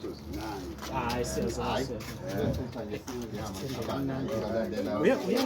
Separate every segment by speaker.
Speaker 1: Izibusiso zincane.
Speaker 2: Hayi, siyazwa.
Speaker 3: Siyazwa.
Speaker 2: Uya uya.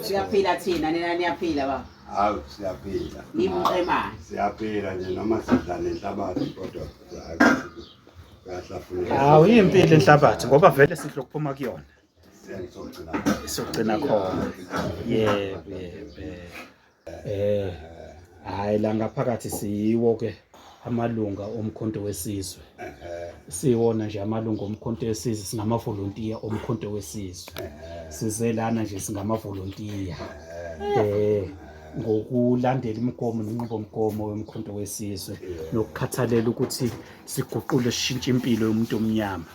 Speaker 4: Siyaphila thina, nina niyaphila baba?
Speaker 1: Hawu, siyaphila.
Speaker 4: Nimqemane.
Speaker 1: Siyaphila nje noma sidla nenhlabathi, kodwa kayahlafuneka.
Speaker 2: Hawu, iyimpilo inhlabathi ngoba vele sidla ukuphuma kuyona.
Speaker 1: Siyazogcina.
Speaker 2: Sogcina khona. Yebo. Hayi, la ngaphakathi siyiwo ke amalunga oMkhonto weSizwe. Siwona nje amalunga oMkhonto weSizwe, singamavolontiya oMkhonto weSizwe. Size lana nje singamavolontiya. Ngokulandela imigomo nenqubomgomo yoMkhonto weSizwe nokukhathalela ukuthi siguqule, sishintshe impilo yomuntu omnyama.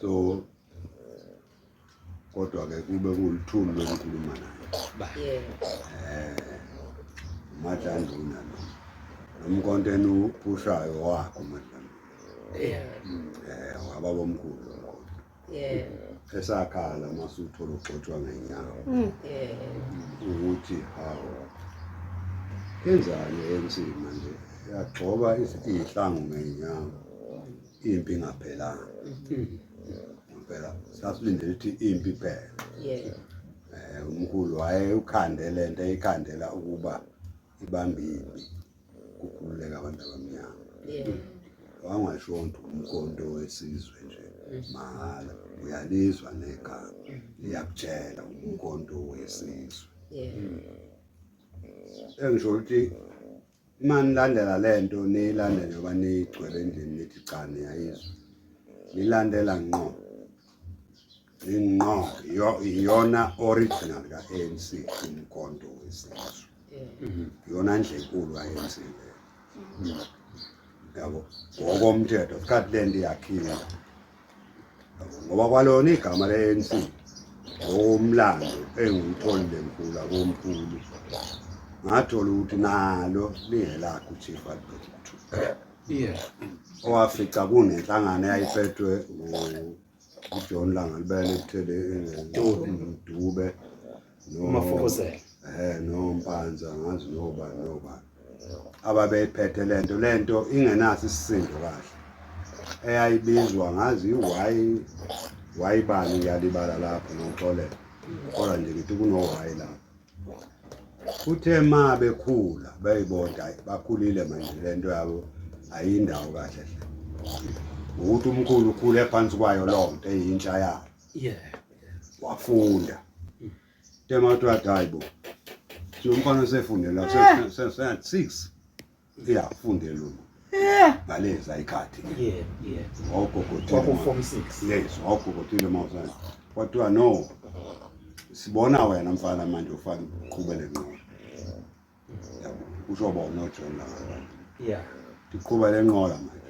Speaker 1: So kodwa ke kube kuluthuli lokukhuluma naye. Madlanduna lo. Nomkhonto eniwuphushayo wakho, Madlanduna. Wababa omkhulu lo mkhonto. Esakhala masuthola ugxotshwa ngenyawo. Ukuthi hawu, kenzani ANC manje, yagxoba izihlangu ngenyawo impi ingaphelanga. Phela sasilindele ukuthi impi iphele. Umkhulu waye ukhande lento eyikhandela ukuba ibambe impi, kukhululeka abantu abamnyama. Wangasho ukuthi uMkhonto weSizwe nje mahhala, uyalizwa negama liyakutshela, uMkhonto weSizwe. Engisho ukuthi uma nilandela lento, niyilandele njengoba niyigcwele endlini, nithi cha, niyayizwa, nilandela ngqo ingqo iyona original ka-ANC, uMkhonto weSizwe, iyona ndlenkulu ka-ANC leyo, yabo, ngokomthetho sikhathi lento iyakhiwa. Yabo, ngoba kwalona igama le-ANC ngokomlando engiwutholile ngikhula komkhulu, ngathola ukuthi nalo lingelakhe uChief Albert Luthuli, owafica kunenhlangano eyayiphethwe uJohn Langalibalele Dube.
Speaker 2: Umafukuzela.
Speaker 1: Nompanza, ngazi nobani nobani ababeyiphethe lento ingenaso isisindo kahle, eyayibizwa ngazi i-Y Y bani, ngiyalibala lapho, ngixolela, kodwa nje ngithi kuno-Y lapho. Kuthe ma bekhula beyibona, hayi, bakhulile manje, lento yabo ayindawo kahle hle, ukuthi umkhulu ukhule phansi kwayo loo nto eyintsha yayo. Wafunda tema, kuthiwa athi, hayi bo, umfana osefundela 6, iyafundela uma ngaleza ikhathi. Wawugogotile.
Speaker 2: Kwaku form 6.
Speaker 1: Yes, wawugogotile mawusana. Kwathiwa, no, sibona wena mfana manje ufana uqhube le nqola, yabo, kusho bona oJohn laba. Iqhuba le nqola manje.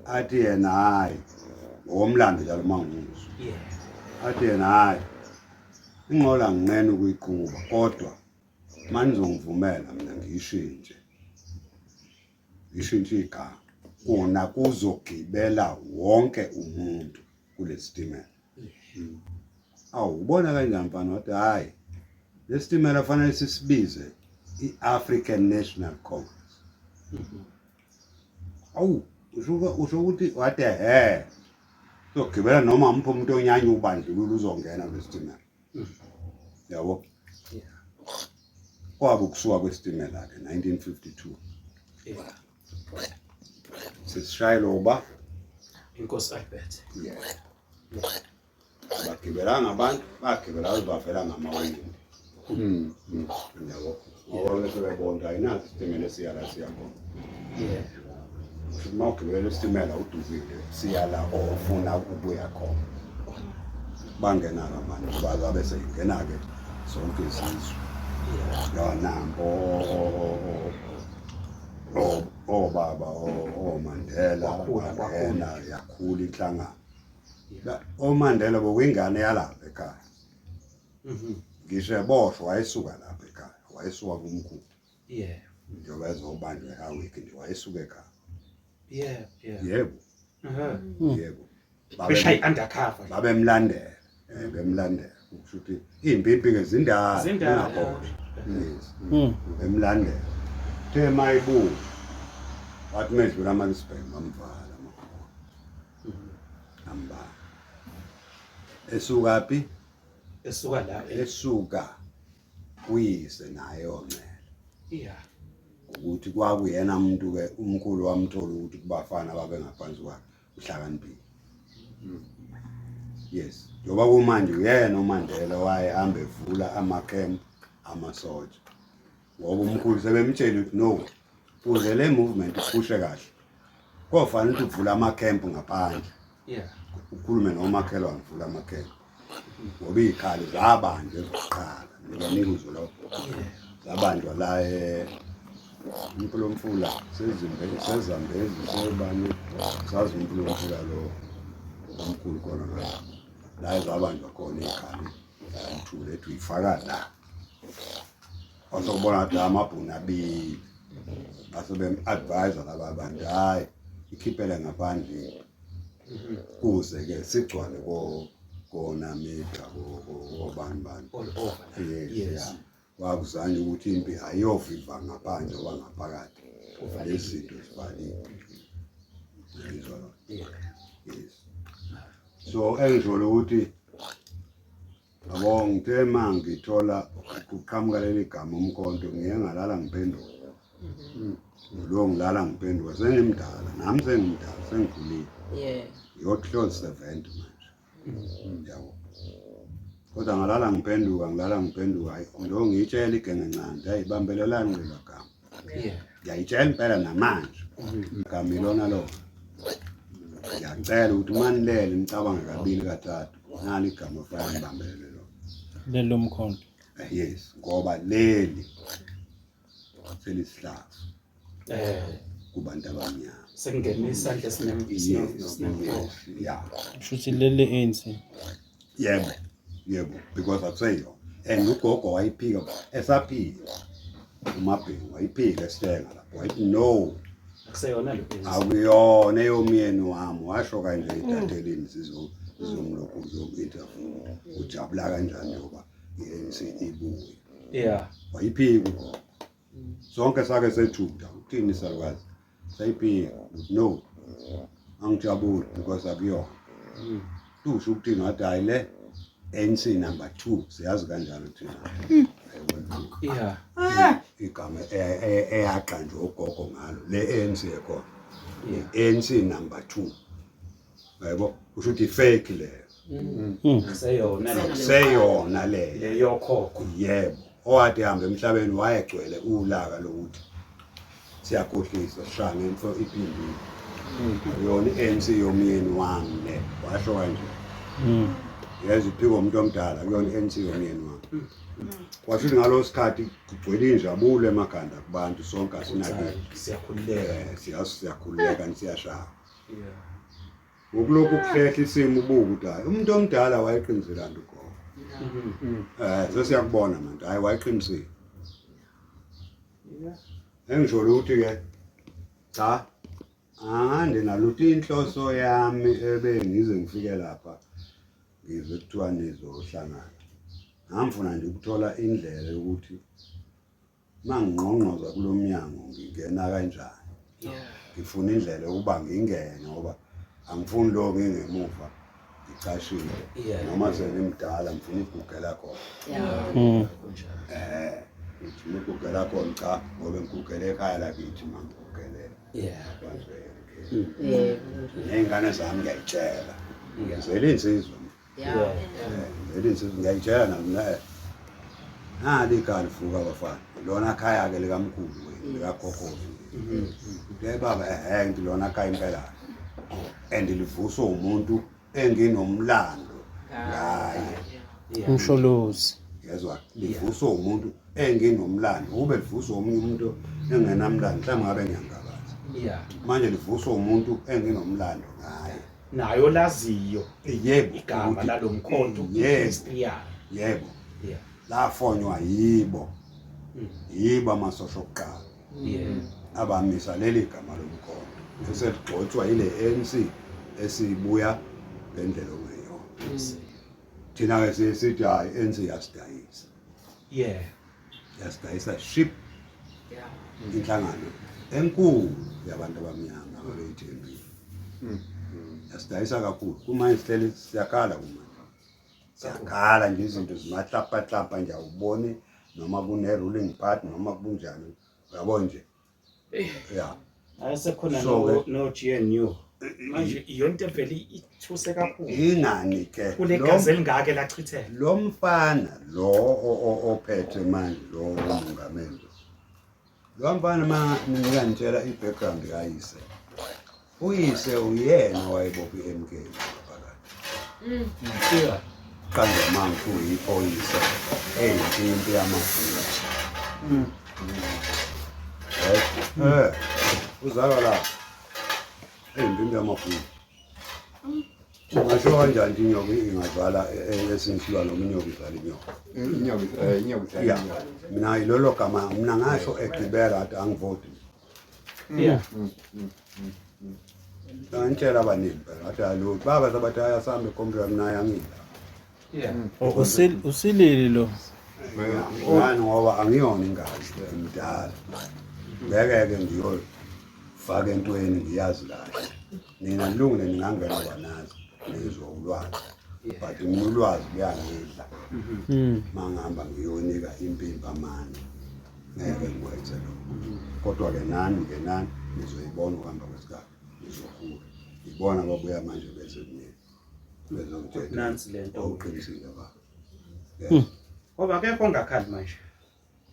Speaker 1: Athi yena hayi, ngokomlando njalo uma ngizwa, athi yena hayi, inqola nginqena ukuyiqhuba, kodwa manizongivumela mina ngiyishintshe, ngishintshe igama kona kuzogibela wonke umuntu kulesitimela. Awu, ubona kanjani mfana? Wathi, hayi, lesitimela fanele sisibize i-African National Congress. Awu, usho ukuthi? Wathi he, uzogibela noma umphi umuntu onyanya ubandlululo, uzongena kulesitimela, yabo. Kwaba ukusuka kwesitimela-ke 1952. Sisishayela uba
Speaker 2: Inkosi Albert.
Speaker 1: Yeah. Bagibelanga abantu, bagibela baze bavela ngamawindi, yabo, ngoba bese bebona ayinazi isitimela esiya la siya khona. Uma ugibela isitimela udukile, siya la ofuna ukuya khona. Bangena-ke abantu, babe seyingena-ke zonke izizwe, yonampo obaba oMandela.
Speaker 2: Kwakhula,
Speaker 1: bangena, yakhula inhlangano. OMandela bokuyingane yalapha ekhaya. Ngisho eboshwa wayesuka lapha ekhaya, wayesuka kumkhulu. Njengoba ezobanjwa eHowick nje, wayesuka ekhaya. Yebo. Yebo.
Speaker 2: Beshaya undercover.
Speaker 1: Babemlandela, bemlandela. Kusho ukuthi iy'mpimpi-ke zindala
Speaker 2: Zindala.
Speaker 1: zingabona. Yes. Emlandela. Uthe mayibuka wathi medlula amarisburg bamvala amakhona. Ambala. Esuka phi?
Speaker 2: Esuka la.
Speaker 1: Esuka kuyise naye oncela.
Speaker 2: Yeah.
Speaker 1: Ukuthi kwakuyena umuntu ke umkhulu wamthola ukuthi kubafana ababengaphansi kwakhe uhlakaniphile. Yes. Njengoba kumanje uyena uMandela wayehamba evula ama-camp amasotsha. Ngoba umkhulu sebemtshela ukuthi no, kuze le movement iphushe kahle. Kofanele ukuthi uvule ama-camp ngaphandle.
Speaker 2: Yeah.
Speaker 1: Ukhulume nomakhelwane uvule ama-camp. Ngoba iy'khali zabanjwa ezokuqala. Ngibanika uzwe lokho. Zabanjwa la e Umfula sezimbe sezambezi sebani sazi umfula lo omkhulu khona la. La ezabanjwa khona iy'khali zayithule ethi uyifaka la. Wasokubona ukuthi amabhunu abili. Base bem-advise laba bantu hhayi ikhiphele ngaphandle kuze ke sigcwale ko konamibia kobani bani.
Speaker 2: All over.
Speaker 1: Yes,
Speaker 2: Yes.
Speaker 1: yeah. Kwakuzanywa ukuthi impi ayiyoviva ngaphandle kwangaphakathi. Lezi zinto zivaliwe. Ngizwa lo. Yes. So engisholo ukuthi yabo ngithe ma ngithola kuqhamuka leli gama umkhonto ngiye ngalala ngiphenduka. Lo ngilala ngiphenduka sengimdala nami sengimdala sengikhulile.
Speaker 4: Yeah.
Speaker 1: Ngiyothi close 70 manje. Yabo. Kodwa ngalala ngiphenduka ngilala ngiphenduka hayi lo ngiyitshela igenge encane hayi bambelelani kulelo gama.
Speaker 2: Yeah.
Speaker 1: Ngiyayitshela impela namanje. Igama ilona lona. Ngiyacela ukuthi uma nilele nicabange kabili kathathu nali igama ofanele nibambelele lona.
Speaker 3: Lelo mkhonto.
Speaker 1: Yes, ngoba leli selisihlazo kubantu abamnyama.
Speaker 2: Sekungena isandla
Speaker 1: Yes,
Speaker 2: esinemqondo.
Speaker 1: yes, yeah.
Speaker 3: Kusho ukuthi leli ANC.
Speaker 1: Yebo, yebo, because akuseyona. And ugogo wayiphika esaphila. uMabhengu wayiphika esitenga lapho wayithi no
Speaker 2: Akuseyona lo business.
Speaker 1: akuyona eyomyeni wami washo kanje idathelini sizomlokhu zom-interview ujabula kanjani njengoba i-ANC ibuya.
Speaker 2: Yeah.
Speaker 1: Wayiphika ugogo. Sonke sake sethuka uthini salukazi sayiphika ukuthi no angijabuli because akuyona. Tusho ukuthini wathi hayi le ANC number 2 siyazi kanjalo thina.
Speaker 2: Yeah.
Speaker 1: Igama eyaqanjwa ugogo ngalo le ANC ekhona. ANC number 2. Yebo kusho ukuthi fake leyo.
Speaker 2: Akuseyona lo.
Speaker 1: Seyona leyo.
Speaker 2: Leyo khokho.
Speaker 1: Yebo, owathi hamba emhlabeni wayegcwele ulaka lokuthi siyakhohlisa sishaya ngemfo iphindile. Yona i-ANC yomyeni wami le, washo kanje. Yeza iphiko umuntu omdala kuyona i-ANC yomyeni wami. Kwasho ukuthi ngalo sikhathi kugcwele injabulo emakhanda kubantu sonke asinakile.
Speaker 2: Siyakhululeka.
Speaker 1: Siyakhululeka siyashaya.
Speaker 2: Yeah.
Speaker 1: Ngokulokhu kuhlehla isimo ubuka ukuthi hayi umuntu omdala wayeqinisile kanti ugogo. Sesiyakubona manje hayi wayeqinisile. Engisho ukuthi ke cha andinalutho inhloso yami ebe ngize ngifike lapha ngizwe kuthiwa nizohlangana. Ngangifuna nje ukuthola indlela yokuthi mangingqongqoza kulo mnyango ngingena kanjani. Ngifuna indlela yokuba ngingene ngoba angifuni lo ngingemuva ngicashile noma sengimdala ngifuna ukugugela khona.
Speaker 2: Kunjalo.
Speaker 1: Ngifuna ukugugela khona cha ngoba ngigugele ekhaya lakithi mangigugele.
Speaker 2: Yeah.
Speaker 1: Ney'ngane zami ngiyayitshela. Ngizele insizwa.
Speaker 4: Yeah.
Speaker 1: Ngizele insizwa ngiyayitshela nami. Nali ikhaya livuka abafana. Lona khaya ke likamkhulu wenu, likakhokho wenu. Uthe baba ngithi lona khaya impela. And livuswa umuntu enginomlando ngaye.
Speaker 3: Umsholozi.
Speaker 1: Yezwa livuswa umuntu enginomlando. Ube livuswa omunye umuntu engenamlando mhlawumbe ngabe ngiyangabaza.
Speaker 2: Yeah.
Speaker 1: Manje livuswa umuntu enginomlando ngaye.
Speaker 2: Nayo laziyo
Speaker 1: Yebo,
Speaker 2: igama lalomkhonto
Speaker 1: Yebo.
Speaker 2: history yayo.
Speaker 1: Yebo.
Speaker 2: Yeah.
Speaker 1: Lafonywa yibo. Yibo amasosha okuqala.
Speaker 2: Yeah.
Speaker 1: Abamisa leli gama lomkhonto. Eseligxotshwa yile ANC esibuya ngendlela okungeyona. Thina ke siye sithi hayi, ANC yasidayisa. Yasidayisa ship. Inhlangano enkulu yabantu abamnyama ababeyithembile. Yasidayisa kakhulu. Kumanje sihleli siyakhala kumanje. Siyakhala nje, izinto zimahlapahlapa nje, awuboni noma kune-ruling party noma kunjani, uyabo nje, ya.
Speaker 2: Ayesekhona.
Speaker 1: So,
Speaker 2: No GNU manje iyona into evele ithuse kakhulu.
Speaker 1: Ingani ke
Speaker 2: kule gazi elingaka elachitheka.
Speaker 1: Lo mfana lo ophethe manje, lo mongameli, lo mfana, ma ngikanitshela i-background kayise, uyise uyena wayebopha i-MK phakathi. Qanjwa manje uyiphoyisa eyimpimpi yamabhunu. Uzalwa la eyimpimpi yamabhunu. Ungasho kanjani ukuthi inyoka ingazala esinye isilwane noma inyoka izala inyoka?
Speaker 5: Inyoka izala inyoka.
Speaker 1: Mina ilolo gama mina ngasho egibela athi angivoti. Ngantshela abaningi phela, athi alo baba sabathi ayasambe khombisa mina yangila.
Speaker 3: Oh, usilili lo.
Speaker 1: Ngani? Ngoba angiyona ingane, ngimdala, ngeke-ke ngiyofaka entweni ngiyazi kahle. Nina nilungile, ningangena kwanazi nizwe ulwazi, but mina ulwazi luyangidla. Uma ngihamba ngiyonika impimpi amandla, ngeke ngikwenze lokho. Kodwa-ke nani ngenani nizoyibona ukuhamba kwesikhathi, nizokhula. Ibona ababuya manje beze kumina bezongitshela
Speaker 2: Nansi lento.
Speaker 1: Awuqinisile ba.
Speaker 2: Ngoba akekho ongakhali manje,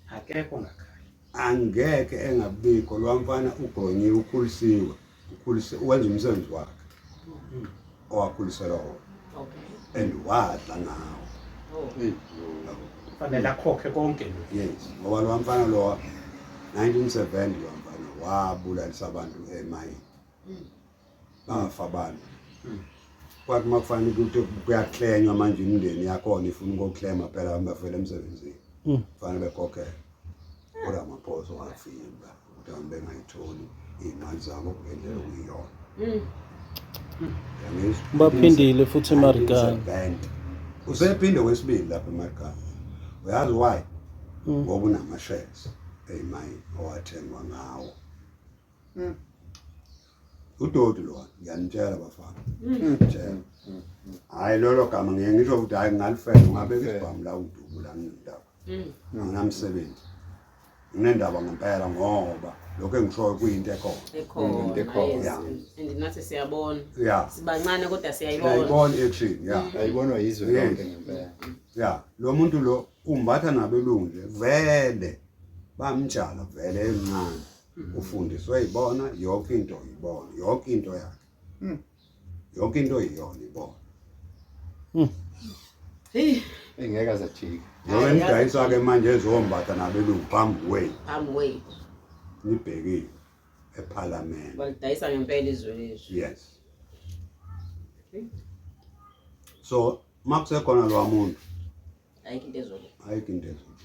Speaker 2: akekho ongakhali.
Speaker 1: Angeke engabikho. Lo mfana ugonyiwe, ukhulisiwe, ukhulise, wenza umsebenzi wakhe owakhuliselwa wona and wadla ngawo.
Speaker 2: Fanele akhokhe konke lo.
Speaker 1: Yes, ngoba lo mfana lo 1970, lo mfana wabulalisa abantu emayini, bafa abantu. Kwathi uma kufanele ukuthi kuyaklenywa manje, imindeni yakhona ifuna ukuklema phela, bafela emsebenzini, kufanele bekhokhele, kodwa amaphoso wafimba ukuthi abantu bengayitholi iy'mali zabo ngendlela okuyiyona. Uyangizwa?
Speaker 3: Baphindile futhi eMarikana.
Speaker 1: 1970. Usephinde kwesibili lapha eMarikana. Uyazi why? Ngoba unama-shares ey'mayini owathengwa ngawo. Udoti lo, ngiyanitshela bafana. Ngiyantshela. Hhayi, lolo gama ngiye ngisho ukuthi hhayi, ngingalifela, ungabeka isibhamu la ungidubula, nginendaba. Anginamsebenzi. Nginendaba ngempela ngoba lokho engishoyo kuyinto ekhona.
Speaker 5: Into
Speaker 4: Ekhona,
Speaker 5: ekhona.
Speaker 4: yes.
Speaker 1: Yeah.
Speaker 4: And nathi siyabona. Sibancane kodwa siyayibona.
Speaker 1: Siyayibona i-action, yeah.
Speaker 5: Ayibonwa yizwe lonke ngempela.
Speaker 1: Ya, lo muntu lo umbatha nabelungu nje, vele bamtshala vele emncane. Ufundiswe yibona yonke into, yibona yonke into yakhe. Yonke into iyona ibona.
Speaker 4: Hey,
Speaker 5: Engeke azajika.
Speaker 1: Njengoba nidayisa ke manje ezombatha nabelungu phambi kwenu.
Speaker 4: Phambi kwethu.
Speaker 1: Nibhekile eParliament.
Speaker 4: Balidayisa ngempela izwe lethu.
Speaker 1: Yes. So makusekhona lo muntu,
Speaker 4: Ayikho into ezolunga.
Speaker 1: Ayikho into ezolunga.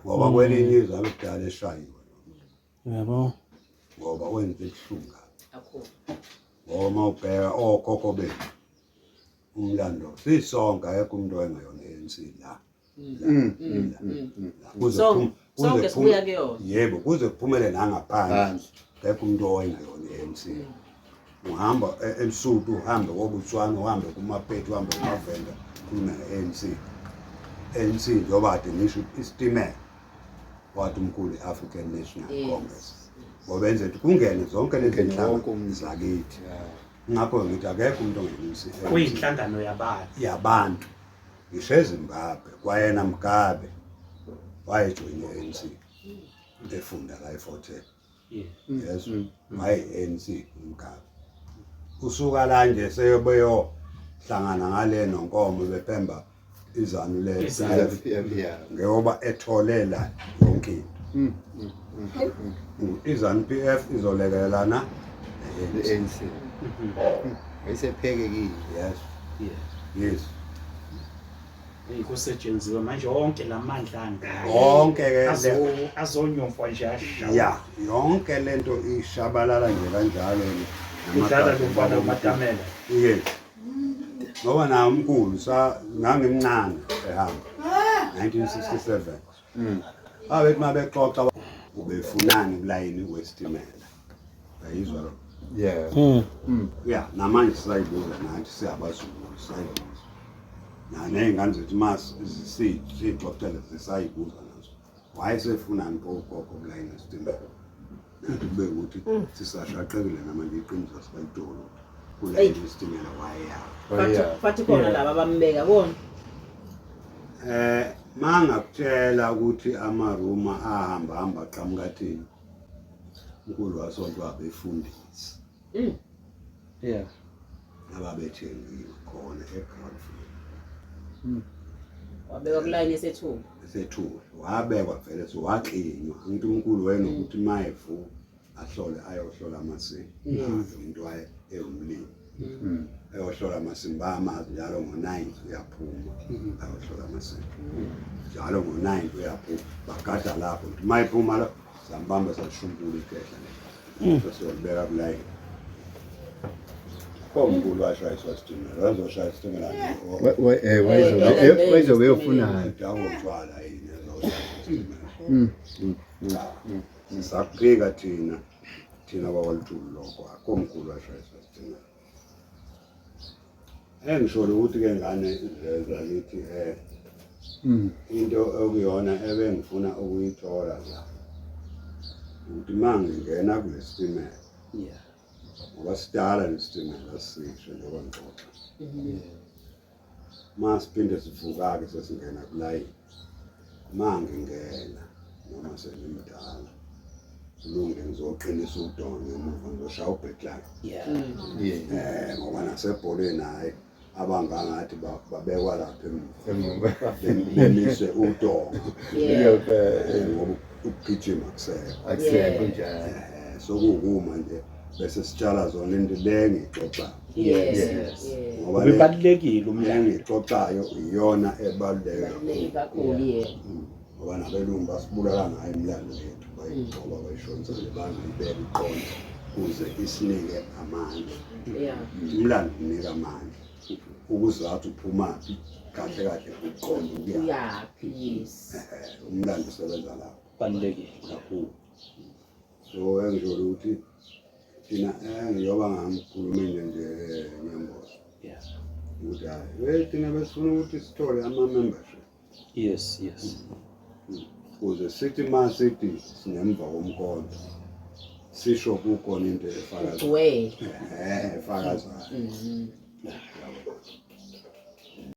Speaker 1: Ngoba kwelinye izwe abekudala eshayiwe lo muntu.
Speaker 3: Yabo.
Speaker 1: Ngoba wenza ebuhlungu kabi.
Speaker 4: Kakhulu.
Speaker 1: Ngoba uma ubheka okhokho bethu, umlando sisonke, akekho umuntu owayengayona i-ANC la. La. Kuze kuze
Speaker 4: Sonke sibuya kuyona.
Speaker 1: Yebo, kuze kuphumele nangaphandle.
Speaker 5: Phandle.
Speaker 1: Akekho umuntu owayengayona i-ANC. Uhamba eLesotho, uhambe koBotswana, uhambe kumaPedi, uhambe kumaVenda, khulume nge-ANC. ANC njengoba kade ngisho isitimela, wathi umkhulu i-African National Congress. Ngoba enze ukuthi kungene zonke lezi
Speaker 5: Kungene
Speaker 1: nhlanga
Speaker 5: wonke umuntu.
Speaker 1: zakithi. Ngakho ngithi akekho umuntu ongena
Speaker 2: Kuyinhlangano yabantu.
Speaker 1: Yabantu. Ngisho eZimbabwe kwayena Mugabe wayejoyine i-ANC efunda la eFort Hare. Yes, waye ANC uMugabe. Usuka la nje seyobeyo hlangana ngale noNkomo bephemba iZANU le
Speaker 2: iZANU.
Speaker 1: Ngoba etholela yonke into. iZANU PF izolekelelana ne-ANC.
Speaker 5: I-ANC. Ayisephekekile.
Speaker 1: Yes. Yes.
Speaker 2: Hey, kusetshenziwe manje wonke lamandla angaka.
Speaker 1: Wonke ke
Speaker 2: Azonyomfwa nje ashawa.
Speaker 1: Ya, yonke lento ishabalala nje kanjalo.
Speaker 2: Kudlala lo mfana uMatamela.
Speaker 1: Yes. Ngoba naye umkhulu sa ngangimncane ehamba 1967. Babethi uma bexoxa ubefunani kulayini wesitimela. Uyayizwa lo?
Speaker 5: Yeah.
Speaker 1: Ya, namanje sisayibuza nathi siyabazukulu sisayibuza. Ney'ngane zethu uma siy'xoxela zisayibuza nazo. Wayesefunani pho ugogo kulayini wesitimela? Nathi kube ukuthi sisashaqekile namanje iqiniso asikayitholi ukuthi kulayini wesitimela wayeyaphi.
Speaker 4: Fathi khona laba abambeka bona.
Speaker 1: Mangakutshela ukuthi amaruma ahamba hamba aqhamuka thini. Unkulu wasonto wabefundisi.
Speaker 2: Yeah.
Speaker 1: Ababethengiwe khona e-ground floor.
Speaker 4: Wabekwa kulayini esethule.
Speaker 1: Esethule. Wabekwa vele so waklinywa. Angithi umkhulu wena ukuthi mayevu ahlole ayohlola amasimu. Umuntu waye ewumlimi. Ayohlola amasimu bamazi njalo ngo-9 uyaphuma ayohlola amasimu. Njalo ngo-9 uyaphuma bagada lapho. Ukuthi mayiphuma la sambamba sashumpula ikhehla le. Sesiyolibeka kulayini. Komkhulu washayiswa isitimela, wazoshaya isitimela.
Speaker 5: Wayezobe eyofunani.
Speaker 1: Udawotshwala yini ezoshaya isitimela. Sisakuphika thina bakwaLuthuli lokho, akomkhulu washayiswa isitimela. Engisho ukuthi ke ngane zakithi into okuyona ebengifuna ukuyithola la ukuthi mangingena kulesitimela.
Speaker 2: Yeah.
Speaker 1: Ngoba sidala lesitimela sisho njengoba ngixoxa. Masiphinde sivuka-ke sesingena kulayini. Mangingena noma sengimdala kulunge ngizoqinisa udonga ngemuva ngizoshaya ubheklane.
Speaker 2: Yeah.
Speaker 1: Ngoba nasebholweni hhayi abangangathi babekwa lapha
Speaker 5: emuva.
Speaker 1: Bemise udonga.
Speaker 4: Yeah.
Speaker 1: Ngoba ukugijima akusekho.
Speaker 5: Akusekho njalo.
Speaker 1: Sokukuma nje bese sitshala zona into le ngixoxayo.
Speaker 4: Yes.
Speaker 2: Yes.
Speaker 1: Ngoba
Speaker 2: Ubebalulekile
Speaker 1: le
Speaker 2: umlando.
Speaker 1: ngixoxayo iyona ebaluleke
Speaker 4: Kakhulu yebo.
Speaker 1: Ngoba nabelungu basibulala ngayo imilando yethu, bayigxoba bayishonisa nje bangayibeka iqonde kuze isinike amandla.
Speaker 4: Yeah.
Speaker 1: Umlando unika amandla. Ukuze athi uphumaphi kahle kahle uqonde ukuyaphi.
Speaker 4: Uyaphi, yes.
Speaker 1: Umlando usebenza lapho.
Speaker 2: Balulekile
Speaker 1: kakhulu. So engisho ukuthi thina njengoba ngangikhulumile nje Nyamboza.
Speaker 2: Yeah.
Speaker 1: Ukuthi hayi, thina besifuna ukuthi sithole ama-membership.
Speaker 2: Yes, yes.
Speaker 1: Ukuze sithi ma sithi sinemva komkhonto sisho kukhona into efakazayo.
Speaker 4: Ugcwele.
Speaker 1: Efakazayo.